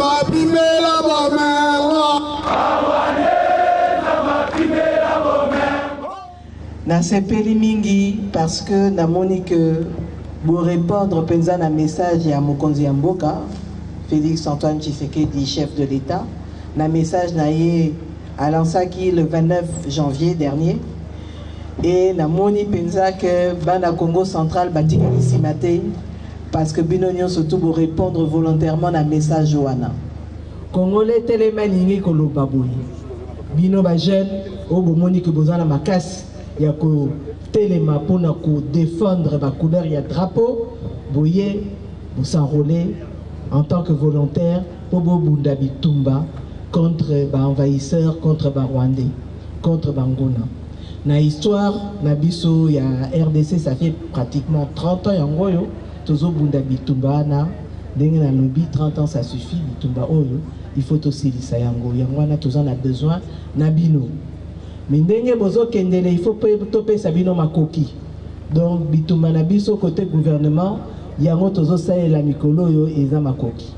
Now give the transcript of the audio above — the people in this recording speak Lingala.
Bapimela bomengo. Nasepeli mingi parce que namoni que borépondre mpenza na message ya mokonzi ya mboka Félix Antoine Tshisekedi, chef de l'État, na message na ye alansaki le 29 janvier dernier. Et namoni mpenza que bana Congo Central batikali nsima te, parce que bino nyonso tu borépondre volontairement na message wana. Congolais telema elingi koloba boye: bino bajeune oyo bomoni ke boza na makasi ya kotelema mpona kodéfendre bacouleur ya drapeau, boye bos'enrôler en tant que volontaire mpo bobunda bitumba contre baenvahisseur, contre barwandais, contre banguna. Na histoire na biso ya RDC, ça fait pratiquement 30 ans yango oyo tozobunda bitumba wana. Ndenge nalobi, 30 ans, ça suffit. Bitumba oyo, il faut tosilisa yango. Yango wana toza na besoin na bino. Me ndenge bozokendele, il faut mpe topesa bino makoki. Donc bitumba na biso côté gouvernement, yango tozosalela mikolo oyo eza makoki.